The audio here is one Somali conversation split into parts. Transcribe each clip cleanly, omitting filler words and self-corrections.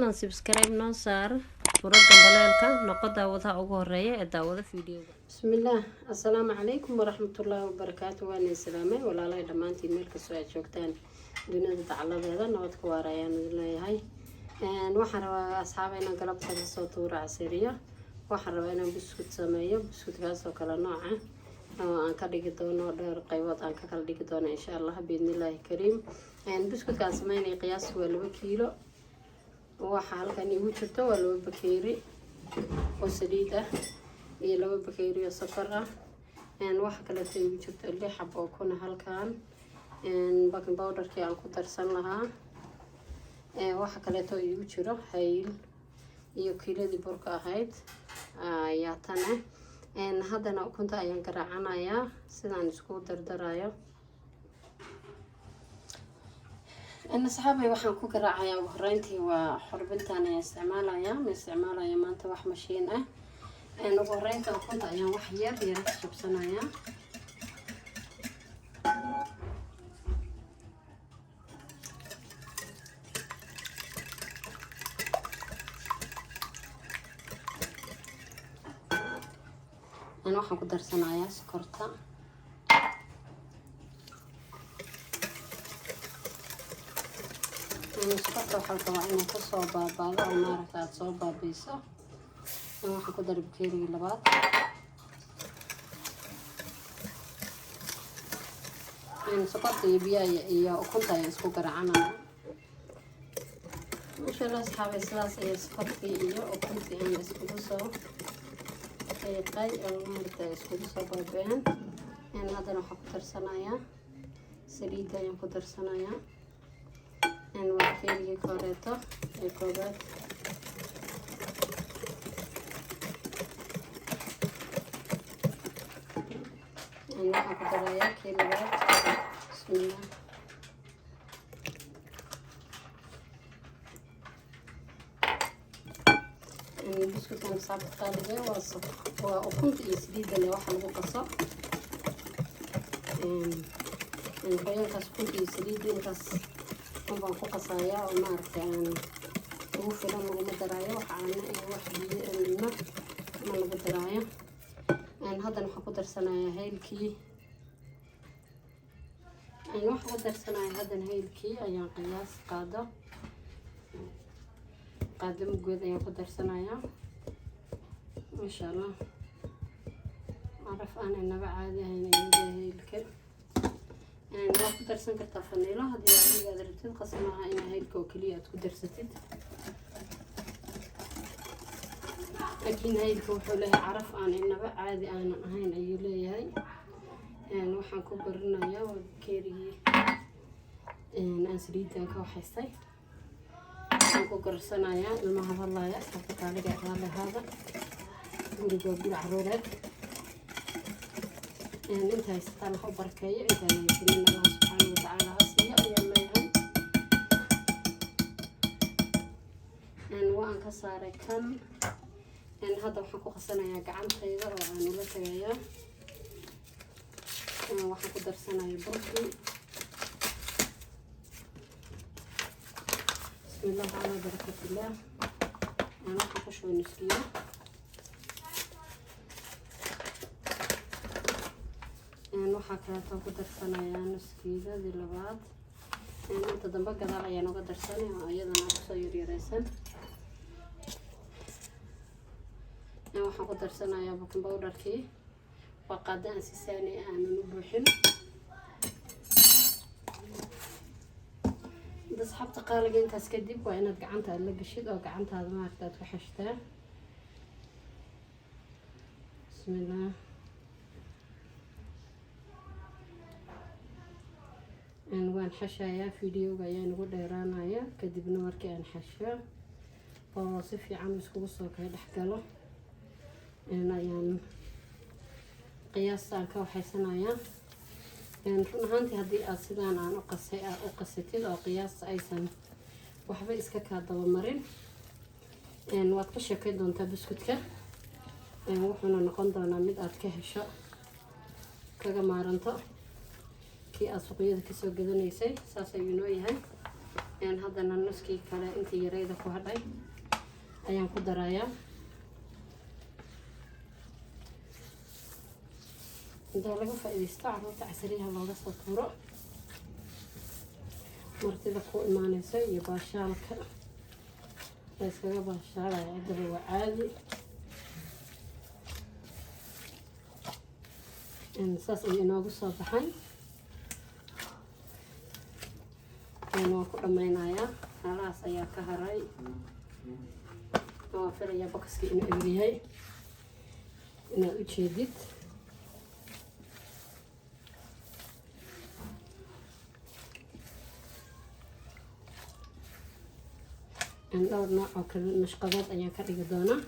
Fadlan subscribe noo saar, furo gambaleelka, noqo daawadaha ugu horeeya ee daawada videoga. Bismillaah, assalaamu calaykum waraxmatullaahi wabarakaatu. Waan islaamay walaalahay dhammaantiin, meel kastoo aad joogtaan dunida dacaladeeda, nabad ku waara ayaan idin leeyahay. Waxaan rabaa, asxaaba, inaan galabta kasoo tuuro casiriyo. Waxaan rabaa inaan buskud sameeyo, buskudkaasoo kale nooca oo aan ka dhigi doono dhowr qaybood, aan ka kala dhigi doono, insha Allah, biidnillaahi kariim. Buskudka aan sameynaya qiyaasti waa 2 kiilo. Waxa halkan igu jirto waa 2 bakeeri oo saliid ah iyo 2 bakeeri oo sokor ah. Waxa kaleeto igu jirto lix xabo oo kuna halkan baking powderkii aan ku darsan lahaa. Waxa kaleeto igu jiro hayl iyo kiiladii burka ahayd ayaa tan ah. Haddana ukunta ayaan garaacanayaa sidaan isku dardarayo. Asxaabay, waxaan ku garaacayaa ugu horeyntii waa xorbintan ayaan isticmaalayaa. Ma isticmaalaya maanta wax mashiin ah. Ugu horeynta ukunta ayaan wax yar yar ka jabsanayaa. Waxaan ku darsanayaa sokorta. Sokorta waxaa la rabaa inay kasoo baabaado oo maaragta aada soo baabiiso. Waxaan ku daray bakeerigii labaad. Sokorta iyo biyaha iyo ukunta ayaan isku garaacanaya, masha Allah. Asxaabay, sidaas ayaa sokortii iyo ukuntii aan iskugu soo qiiqay oo maaragta iskugu soo baabeen. Haddana waxaan ku darsanayaa saliidda ayaan ku darsanayaa. Waa bakeerigii koreeto ee koobaad. Waxaan ku darayaa kii labaad. Bismillah. Buskudkan, saabta qaaliga, waa ukunta iyo saliidda le waxa lagu qaso. Qoyankaas ukunta iyo saliidda intaas unbaan ku qasayaa oo maaragtay aan ugu filan. Laguma daraayo wax caano iyo wax biyo midna ma lagu daraayo. Haddana waxaan ku darsanayaa haylkii. Waxaan ku darsanayaa haddana haylkii ayaan qiyaas qaado qaado muggood ayaan ku darsanayaa, maasha Allah. Caraf aan inaba caadi ahayn ayuu leeyahay haylka. Waa ku darsan kartaa faniilo haddii adiga aad rabtid, qasab maaha inaa haylka oo keliya aad ku darsatid, laakiin haylka wuxuu leeyahay caraf aan inaba caadi aanan ahayn ayuu leeyahay. Waxaan ku barinayaa waa bakeerigii aan saliidan ka waxaystay waxaan ku garsanayaa. Ilmaha hadlaya, asxaabta qaaliga, raalli ahaada. Guriga waa guri caruureed. Inta haysataan ha u barakeeyo, intaan haysanin Allah subxaana watacaala ha siiyo ayaan leeyahay. Waan ka saaray kan. Hadda waxaan ku qasanayaa gacantayda oo aan ula tagayaa. Waxaan ku darsanayaa burkii. Bismillah calaa barakatillah. Waxaan ku shubay nuskiilo. Waxaa kaleeto ku darsanayaa nuskiiladii labaad. Inta dambe gadaal ayaan uga darsanay oo iyadana kusoo yaryareysan. Waxaan ku darsanayaa baking powderkii, waa qaado aan si saani aanan u buuxin. Asxaabta qaaliga, intaas kadib waa inaad gacanta aada la gashid oo gacantaada maaragta aad ku xeshtaa. Bismillah. Waan xashayaa, videoga ayaa nagu dheeraanaya. Kadibna markii aan xasho oo si fiican iskugu soo kala dhex galo ayaan qiyaastaan ka waxaysanayaa. Run ahaantii, haddii aad sidaan aan u qasay aad u qasatid oo qiyaasta aysan waxba iska kaa dabamarin, waad ka sheekay doontaa buskudka, wuxuuna noqon doonaa mid aad ka hesho, kaga maaranto kii aad suuqyada kasoo gadanaysay. Saas ayuu noo yahay. Haddana nuskii kale intii yarayda ku hadhay ayaan ku darayaa. Intaa laga faa-iidaysto, caruurta casariyaha looga soo tuuro, martida ku imaaneysa iyo baashaalka la iskaga baashaalaya ciddaba waa caadi. Saas ayuu inoogu soo baxay. Waan ku dhameynayaa, halahaas ayaa ka haray. Waan filayaa bokaskii inuu eberyahay inaad u jeedid. Dhowr nooc oo kale nashqadood ayaan ka dhigi doonaa,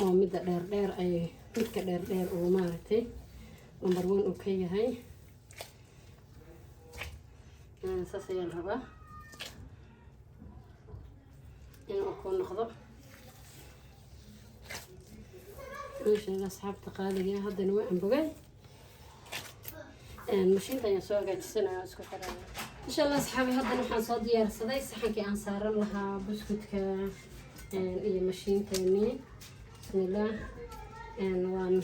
oo midda dheer dheer ay midka dheer dheer uu maaragtay number one uu ka yahay. Saas ayaan rabaa inuu ku noqdo. Maasha Allah, asxaabta qaaliga, haddana waa ambogay. Mashiinta ayaan soo hagaajisanaya oo isku xiraya, insha Allah. Asxaabi, haddana waxaan soo diyaarsaday saxankii aan saaran lahaa buskudka iyo mashiinteeni. Bismillaah, waan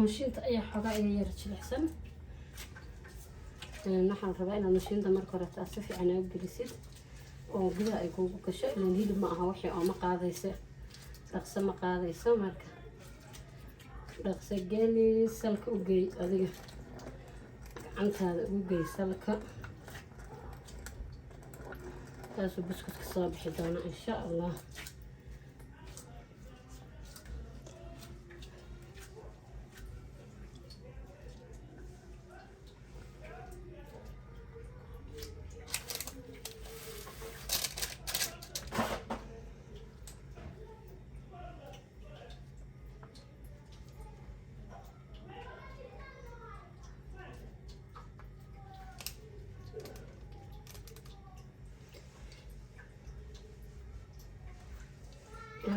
mashiinta ayaa xoogaa iga yara jilicsan. Waxaan rabaa inaad mashiinta marka horeta aad si fiican aa u gelisid oo gudaha ay kuugu gasho, ilaan hilib ma aha wixii oo ma qaadaysa, dhaqso ma qaadayso. Marka dhaqso geli, salka u geey, adiga gacantaada ugu geey salka, taasuu buskudka soo bixi doona, insha Allah.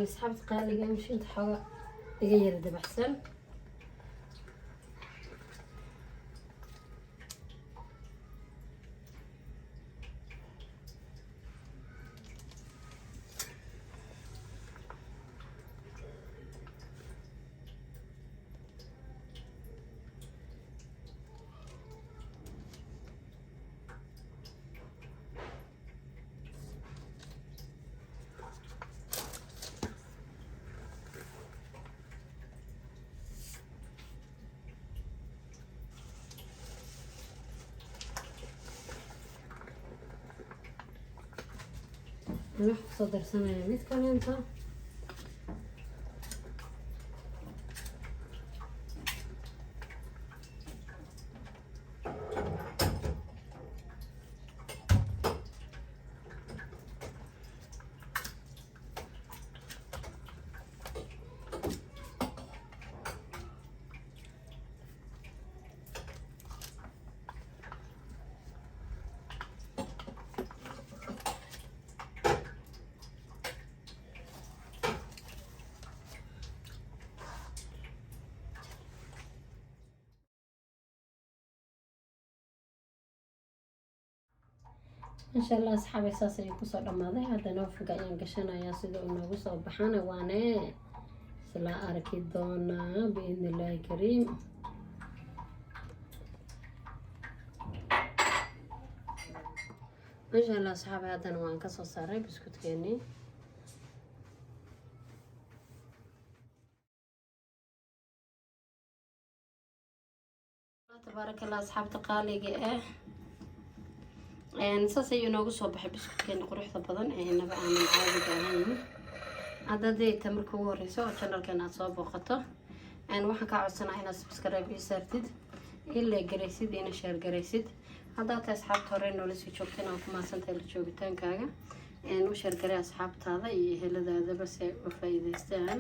Asxaabta qaaliga, mashiinta xooga iga yara dabaxsan. Waxaan kusoo darsanaya mid kaleento. Insha Allah, asxaabay, saas ayuu kusoo dhammaaday. Haddana ovenka ayaan gashanayaa sida uu noogu soo baxana, waane isla arki doonaa biidni illaahi kariim. Masha Allah, asxaabay, haddana waan kasoo saaray buskudkeenii. Tabaaraka Allah, asxaabta qaaliga ah. Saas ayuu inoogu soo baxay buskudkeena quruxda badan ee inaba aanan caadiga ahayn. Hadda haddii ta marka ugu horeyso oo channelkeena aad soo booqato, waxaan kaa codsanaa inaad subscribe ii saartid, ila garaysid, ina share garaysid. Haddaad tahay asxaabta hore noola sii joogtana, waa ku mahadsantahay la joogitaankaaga. U share garay asxaabtaada iyo eheladaadaba si ay u faa'iidaystaan.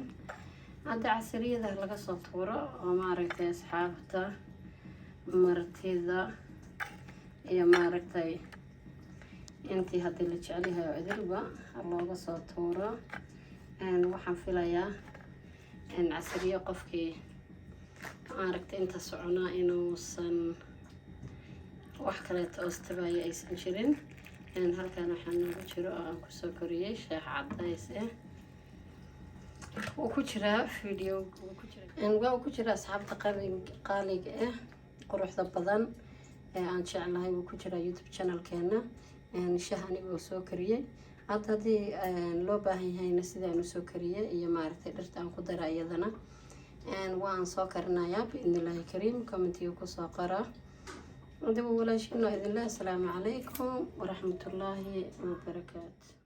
Hadda casariyada laga soo tuuro oo maaragtay asxaabta, martida iyo maaragtay intii haddii la jecelyahay oo idilba looga soo tuuro. Waxaan filayaa casariyo qofkii maaragtay inta soconaa inuusan wax kaleeto oostabaya aysan jirin. Halkan waxaa noogu jiro oo aan kusoo koriyey shaah cadays ah. Wuu ku jiraa video, waa uu ku jiraa, asxaabta qaaliga ah, quruxda badan ee aan jeclahay. Wuu ku jiraa YouTube channelkeena shah anigoo soo kariyey. Hadda haddii loo baahan yahayna, sidaan usoo kariyey iyo maaragtay dhirta aan ku dara iyadana waan soo karinayaa, biidnillaahi kariim. Commentiga kusoo qora. Hadaba walaashiin oo idinle, asalaamu calaykum waraxmatullaahi wabarakaatu.